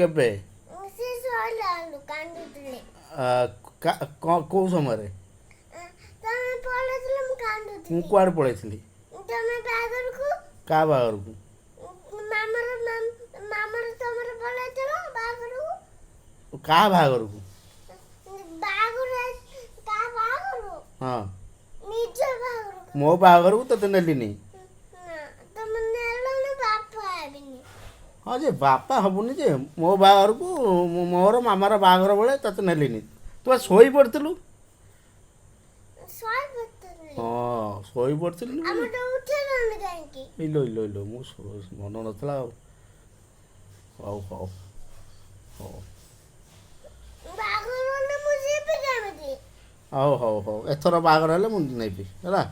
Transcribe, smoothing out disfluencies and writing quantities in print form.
କେବେ? ସେ ଶୋଇଲା ବେଳୁ କାନ୍ଦୁଥିଲେ। କେଉଁ ସମୟରେ? ତମେ ପଳେଇଥିଲ, ମୁଁ ମୁଁ କାନ୍ଦୁଥିଲି। କୁଆଡ଼େ ପଳେଇଥିଲି? ତମେ ବାହାଘରକୁ। କାହା ବାହାଘରକୁ? ମାମାର, ମାମାର ତମର ପଳେଇଥିଲ ବାହାଘରକୁ। କାହା ବାହାଘରକୁ? ବାହାଘର, କାହା ବାହାଘର? ହଁ। ନିଜ ବାହାଘରକୁ। ମୋ ବାହାଘରକୁ ତୋତେ ନେଲିନି? ନା, ତମେ ନେଲନି, ବାପା ହେବିନି। ହଁ ଯେ, ବାପା ହବୁନି ଯେ, ମୋ ବାହାଘରକୁ, ମୋର ମାମାର ବାହାଘର ବେଳେ ତୋତେ ନେଲିନି। ତୁ ବା ଶୋଇ ପଡ଼ିଥିଲୁ। ଶୋଇ ପଡିଥିଲି। ହଁ, ଶୋଇ ପଡ଼ିଥିଲୁ। ଆମେ ତ ଉଠେଇଲନି କାହିଁକି? ଇଲୋ ଇଲୋ ଇଲୋ, ମୁଁ ମନ ନଥିଲା ଆଉ। ହଉ ହଉ ହଉ। ବାହାଘର ହେଲେ ମୁଁ ଯିବି କେମିତି? ହଉ ହଉ ହଉ, ଏଥର ବାହାଘର ହେଲେ ମୁଁ ନେବି, ହେଲା।